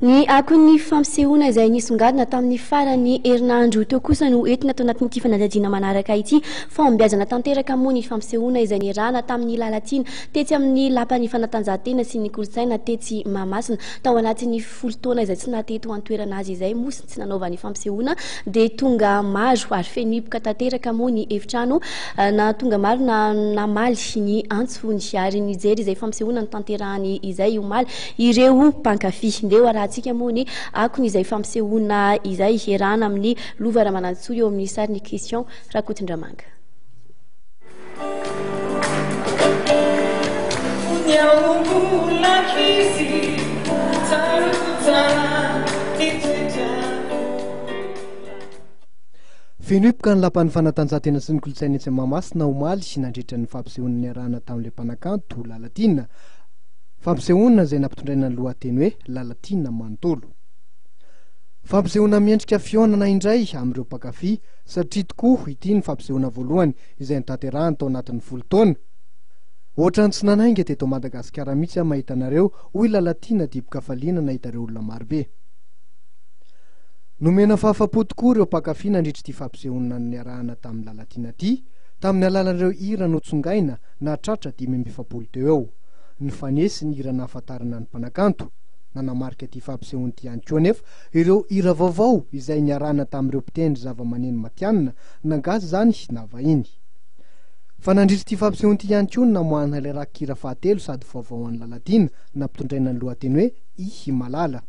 Ny akon'ny fampisehoana izay nisongadina tamin'ny faran'ny herinandro teo kosa no entina ato anatin'ity fanadihadiana manaraka ity. Fahombiazana tanteraka moa ny fampisehoana izay niarahana tamin'ny Lalatiana tetsy amin'ny Lapan'ny fanatanjahantena sy ny kolontsaina tetsy Mahamasina. Tao anatin'ny folo taona izay tsy naha-teto an-toerana azy izay moa sy tsy nanaovany fampisehoana dia tonga maro ary feno hipoka tanteraka moa ny efitrano na tonga maro na namaly ny antsony ary nijery izay fampisehoana notanterahany izay omaly Ireo mpankafy. Ndeha ho arahantsika moa ny akony izay fampisehoana izay iarahana amin'i Lova Ramanantsoa eo amin'ny sarin'i Christian Rakotondramanga. Fony aho mbola ankizy, tsaroako tsara ny toetrako. Feno hipoka ny Lapan'ny fanatanjahantena sy ny kolontsaina etsy Mahamasina omaly nandritra ny fampisehoana niarahana tamin'ilay mpanakanto Lalatiana. Fampisehoana izay nampitondraina ny lohateny hoe Lalatiana manontolo. Fampisehoana miendrika fihaonana indray amin'ireo mpankafy satria tokoa ity ny fampisehoana voalohany izay notanterahany tao anatin'ny folo taona. Ohatran'ny tsy nanainga teto Madagasikara mihitsy aho mahita anareo, hoy Lalatiana dibo-kafaliana nahita ireo olona marobe. Nomena fahafapo tokoa ireo mpankafy nandritra ity fampisehoana niarahana tamin'i Lalatiana ity, tamin'ny alalan'ireo hira notsongaina nahatratra 45 teo eo. Nifanesy ny hira nahafantarana ny mpanakanto. Nanamarika ity fampisehoana ity ihany koa anefa ireo hira vaovao izay niarahana tamin'ireo mpitendry zavamaneno matihanina, na gasy izany na vahiny. Fa nandritra ity fampisehoana ity ihany koa no namoahana ilay rakikira fahatelo sady vaovao an'i Lalatiana, nampitondraina ny lohateny hoe I Malala.